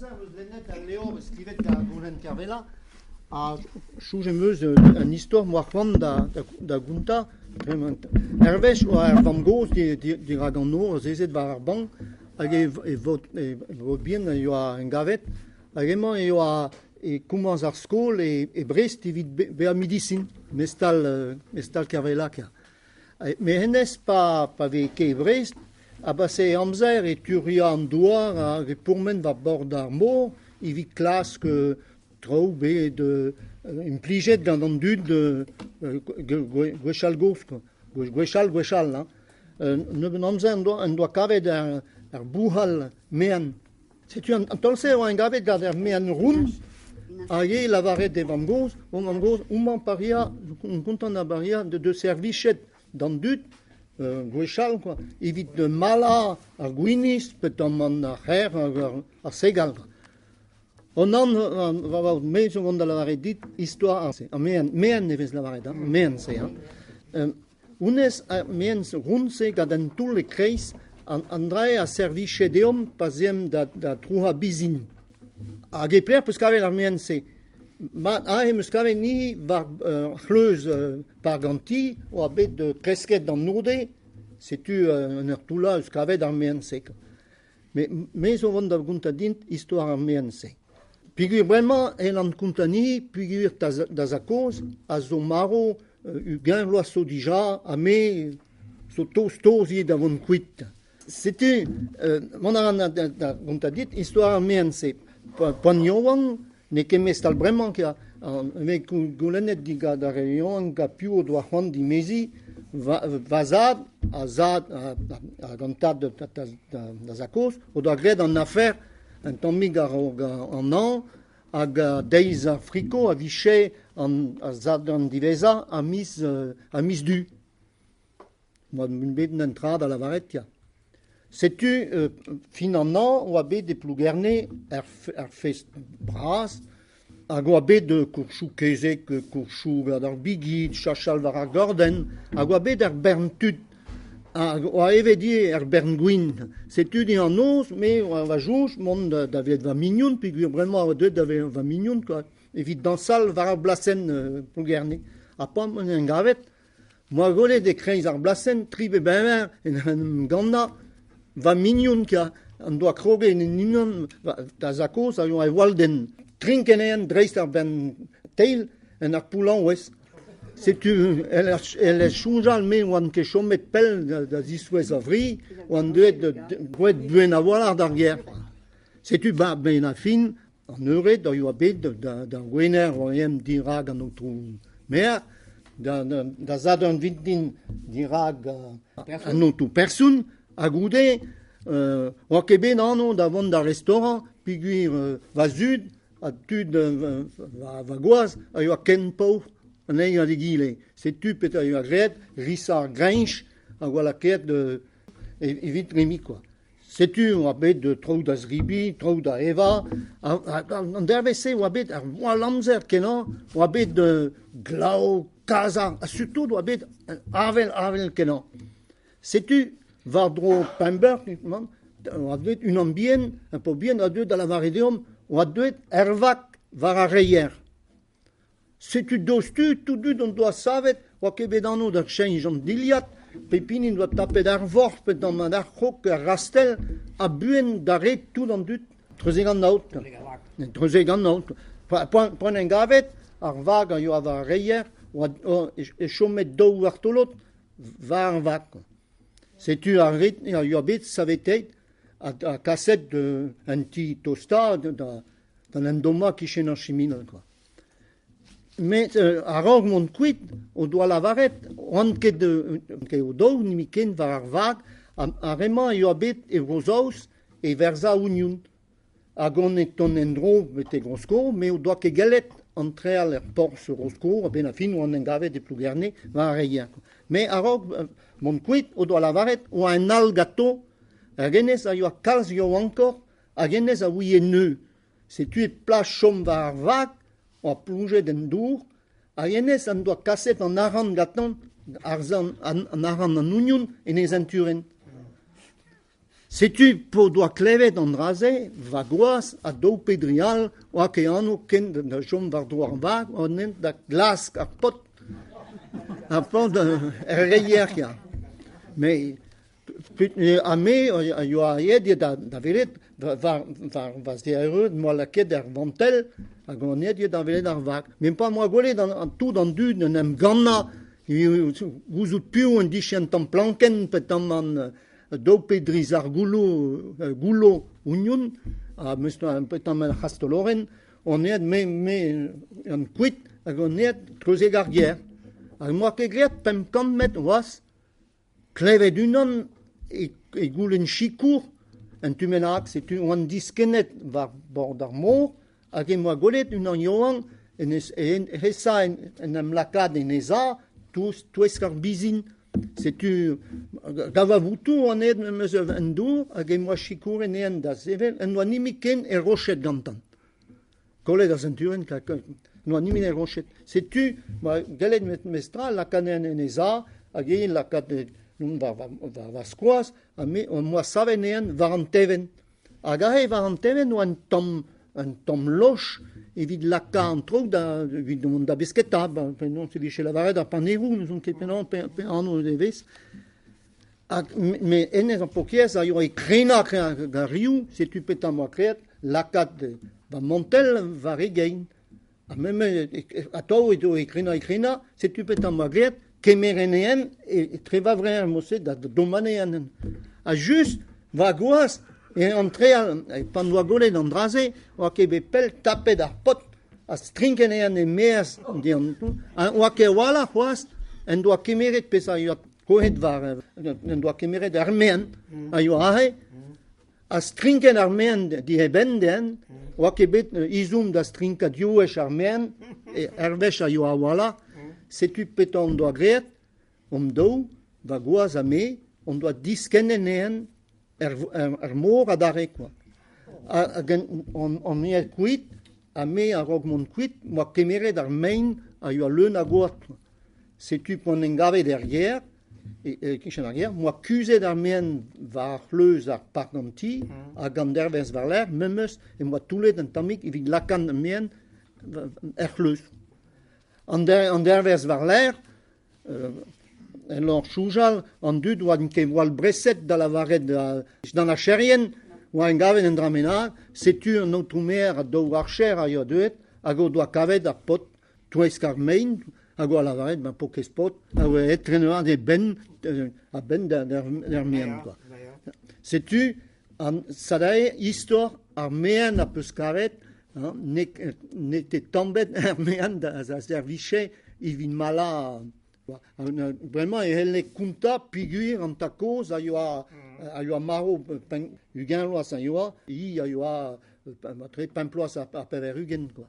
amzer em eus lennet al levr skrivet gant Goulc'hen Kervella ha soñj em eus un istor 'm boa c'hoant da gontañ. Ur wech oa ar vamm-gozh dirak an nor azezet war ar bank hag e vod bihan a yoa engavet hag hemañ e oa e komañs ar skol e Brest evit bezañ medisin, mestal Kervella. Met hennezh pa vez ket e Brest a base e amzer e turiañ an douar hag e pourmen war bord ar mor evit klask traoù bet implijet gant an dud gwechall-gozh kwa, gwechall gwechall hein. Nebeut amzer en doa kavet ar bouc'hal mean. Setu an taol-se e oa engavet gant ar mean round hag eo lavaret d'e vamm-gozh, o mamm-gozh, homañ paria, on kontant da bariañ deus servichet d'an dud gwechall kwa, evit malañ ar gwinizh peotramant ar c'her hag ar segal. An anv me zo vont da lavaret dit istor ar mean, mean e vez lavaret, hein, mean-se. Hein. Honnezh, ar mean ront-se gant an toull e-kreiz, an dra a servije deomp pa 'z eemp da trouc'hañ bizhin. Hag e pelec'h 'peus kavet ar mean-se? Mat, aze 'm eus kavet ni war ur c'hleuz park an ti, oa bet kresket an node, setu en ur toullañ eus kavet ar mean-se. Met me zo vont da gontañ din istor ar mean-se. Peogwir bremañ c'hellan kontañ ni peogwir da zad-kozh a zo marv ugent vloaz zo dija ha me zo tost-tost ivez da vont kuit. Setu mont a ran da gontañ dit istor ar mean-se. Poan yaouank n'eo ket mestal bremañ ket me goulennet digant ar re yaouank gant piv o doa c'hoant dimeziñ va zad ha zad hag an tad da zad-kozh o doa graet an afer un tammig a-raok an hañv hag deiz ar friko a vije an sadorn diwezhañ a miz Du. Oa bet un dra da lavaret ya. Setu fin an hañv oa bet e Plougerne ar fest bras hag oa bet koursoù kezeg, koursoù gant ar bigi, chachal war ar gordenn hag oa bet ur bern tud hag oa evet ivez ur bern gwin. Setu din an noz me oa va soñj mont da welet va mignon peogwir bremañ oa deuet da vezañ va mignon kwa evit dañsal war ar blasenn Plougerne. Ha pa 'm en gavet 'Moa gwelet e-kreiz ar blasenn tri pe bevar en em gannañ va mignon ka en doa kroget en unan da zad-kozh a yoa e walldenn. Trink anezhañ dreist ar benn teil en ar poullaouez. Setu e soñjal me oan ket chomet pell da ziskouez a vri, oan deuet droet buan a-walc'h d'ar gêr. Setu 'benn ar fin An eured a yoa bet d'ar Gwener o eem dirak an aotrou maer, da Sadorn vintin dirak an aotrou person, ha goude oa ket bet anv da vont d'ar restaurant peogwir va zud ha tud va gwaz a yoa ken paour an eil hag egile. Setu petra a yoa graet, risañ ar greñch a oa lakaet evit Remi kwa. Setu oa bet traoù da zebriñ, traoù da evañ. An dervezh-se oa bet ar gwall amzer kenañ, oa bet glav, kazañ ha surtout oa bet avel, avel kenañ. Setu war-dro pemp eur oa deuet unan bihan, un paotr bihan a deu da lavaret deomp oa deuet er vag war ar reier. Setu diouzhtu tout dud hon doa savet oa ket bet anv da cheñch an dilhad, pep hini en doa tapet ar vorc'h pe tamm ar c'hrog er rastell ha buan da red tout an dud treuzek an aod. Treuzek an aod. Poan en gavet, ar vag a yoa war ar reier, oa e chome daou vartolod war ar vag. Setu ar red a yoa bet saveteet ha kaset un ti tostañ da d'an endommañ kichen ar chiminal kwa. Met a-raok mont kuit o doa lavaret oant ket o-daou nemetken war ar vag ar re-mañ a yoa bet e Bro-Saoz e verzañ ognon. Hag on e tont en-dro betek Rosko, met o doa ket gellet antreal er porzh Rosko a-benn ar fin oant engavet e Plougerne war ar reier. Met a-raok mont kuit o doa lavaret oa un all ganto hag hennezh a yoa kalz yaouankoc'h Hag hennezh a ouie neu. Setu e plas chom war ar vag, oa ploñjet en dour, hag hennezh en doa kaset an arc'hant gantañ, an arc'hant an ognon en e zenturenn. Setu p'o doa klevet an dra-se, va gwaz ha daou pe dri all oa ket anv ken da chom war-dro ar vag, oa ent da glask ar paotr, ar paotr er reier ya. Me ha me a yoa aet da, da welet war, war, war zereud moa lakaet er vantell hag on aet da welet ar vag. Met pa moa gwelet an, an, tout an dud en em gannañ, gouzout piv en dije un tamm plankenn pe tamm an daou pe dri zar goullo, goullo ougnon, ha meus un tamm ar c'hastolorenn, on aet me, me an kuit hag on aet treuzek ar gêr. Hag 'moa ket graet 500 metr c'hoazh, klevet unan e, e goulenn sikour un tu bennak, setu oan diskennet war bord ar mor, hag em boa gwelet unan yaouank en esa en, en em lakaat en e za, touesk ar bizin. Setu gant va boutoù oan aet memes en dour hag em boa sikouret anezhañ da sevel, en doa nemet ken e roched gantañ. Kollet ar senturenn, n'oa nemet e roched. Setu ma gellet mestra lakaat anezhañ en e za hag eñ lakaat war, war, war, war skoaz ha me am boa savet anezhañ war an tevenn. Hag aze war an tevenn oa un tamm un tamm loch evit lakaat an traoù da evit mont da besketa, penaos e vije lavaret ar paneroù, n'ouzon ket penaos pe, pe anv e vez. Hag me hennezh an paourkaezh a yoa e krenañ gant riv, setu petra 'm boa graet, lakaat va mantell war e gein. Ha me atav edo e krenañ e krenañ, setu petra 'm boa graet, kemer anezhan etre va vrec'h mod-se da dommañ anezhan. Ha just va gwaz e antreal pan oa gwelet an dra-se, oa ket bet pell tapet ar paotr ha strinket anezhan e-maez an oa ket a-walc'h c'hoazh en doa kemeret pezh a yoa kouezhet war en doa kemeret ar maen a yoa aze ha strinket ar maen dihebenn dezhan, oa ket bet izhomm da strinkañ div wech ar maen, ur wech a yoa a-walc'h. Setu petra hon doa graet, hon daou, va gwaz ha me, hon doa diskennet anezhan er, er, mor adarre quoi. Hag on, on aet kuit, ha me a-raok mont kuit, moa kemeret ar mein a yoa leun a goad. Setu p'on en gavet er gêr, e-kichen ar gêr, moa kuzhet ar maen war c'hleuz ar park an ti, hag an dervezh war-lerc'h, memes em boa toullet un tammig evit lakaat ar maen er c'hleuz. An, der, an dervezh war-lerc'h, en ur soñjal, an dud oant ket gwall breset da lavaret d'an archerien oa en gavet un dra bennak, setu an aotrou maer ha daou archer a yoa deuet hag o doa kavet ar paotr touesk ar mein hag oa lavaret ma paourkaezh paotr a oa aet e benn a-benn d'ar maen quoi. Setu an sadae istor ar maen a peus kavet n'eo ket tamm bet ar maen da servije evit malañ. Bremañ e c'helle kontañ peogwir an tad-kozh a yoa a yoa marv 20 vloaz a yoa, hi a yoa matre 5 vloaz ha 80 quoi.